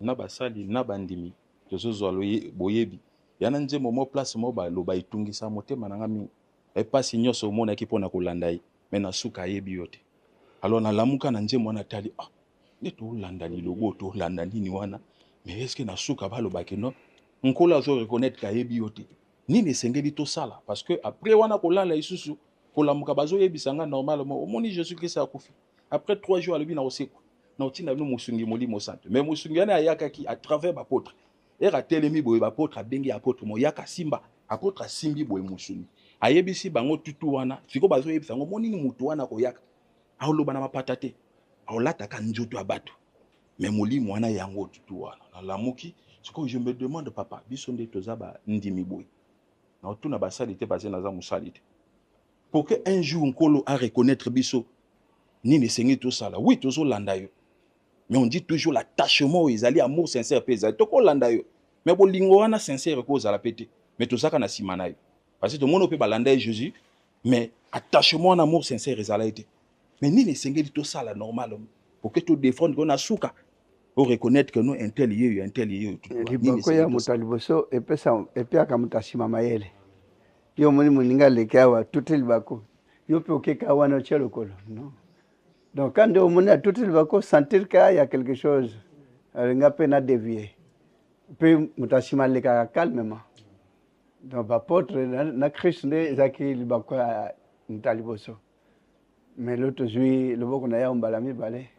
Na basali na bandimi tozozwa boyebi ya na nzembo mo place mo baloba etungisa motema na nga mingi. Epasi nyonso omonaki mpo na kolanda ye, mais na suka ayebi yo te. Alors nalamuka na nzembo wana tali, ah, nde tolanda lilobo, tolanda nini wana, mais est ce que na suka balobaki non, Nkolo azo reconnaître ayebi yo te. Nini esengeli tosala? Parce que après wana kolala lisusu kolamuka bazoyebisa nga normalement omoni Jésus Christ akufi. Après 3 jours alobi na kosekwa. Na otinda bino mosungi Molimo Santo. Mais mosungi wana ayakaki à travers ba apôtres. Ere atelemi boye ba apôtres abengi apôtre moyaka simba. Apôtre asimbi boye mosungi. Ayebisi bango tutu wana, siko bazoyebisa yango omoni nini moto wana akoyaka. Aoloba na mapata te. Aolataka nzoto ya bato. Mais molimo wana yango tutu wana. Nalamuki, sikoyo je me demande papa, biso nde toza ba ndimi boye. Na otuna basali te parce naza mosali te. Pour que un jour Nkolo a reconnaître biso nini esengeli tosala. Oui, tozolanda yo. Mais on dit toujours l'attachement oyo ezali amour sincère pe ezali. Tokolanda yo. Mais bolingo wana sincère ekozala pe te. Mais tozaka na sima na yo. Parce que tomoni pe balanda ye Jésus, mais attachement wana amour sincère ezalaki te. Mais nini esengeli tosala normalement pour que to défendre ko na suka o reconnaître que non un tel yeyo, un tel yeyo. Libako ya moto ya liboso epesa epiaka moto ya nsima mayele. Yo omoni moninga aleki awa tuti libako, yo mpe okeka wana otie lokolo non. Donc quand nde omoni atuti libako, sentir que ya quelque chose alinga mpe na dévier mpe moto ya nsima alekaka calmement. Donc baapôtre na Christ nde ezalaki libako ya moto ya liboso. Mais lelo tozwi loboko na yawe mbala mibale,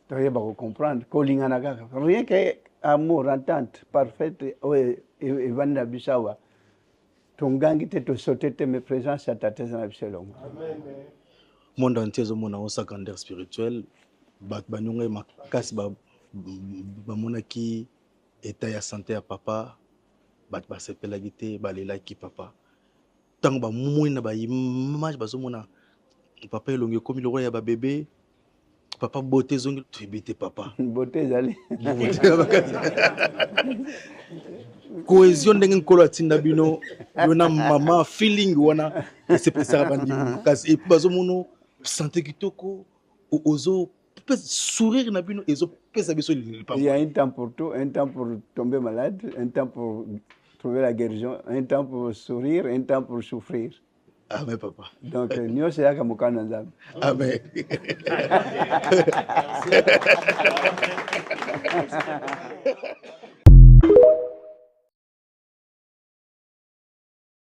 toyeba kocomprendre kolingana kaka rien que amour entente parfaite oyo evandi na biso awa. Tongangi te, tosote te, mais présence ya tata eza na biso elongo. Monde entier ezomona osa grandeur spirituelle, bato banionga ye makasi, bamonaki état ya santé ya papa, bato basepelaki te, balelaki papa. Ntango bamoni na baimage bazomona papa elongi ekomi lokola ya babebe, papa beauté ezongi, toyebi te papa. Beauté ezali. Cohésion ndenge Nkolo atinda bino yo na mama, feeling wana esepesaka bandimi makasi. Et puis bazomona santé kitoko, ozo sourire na bino ezopesa biso. Il y a un temps pour tout, un temps pour tomber malade, un temps pour trouver la guérison, un temps pour sourire, un temps pour souffrir. Amen, papa. Donc, nyonso eyaka mokano na Nzambe. Amen.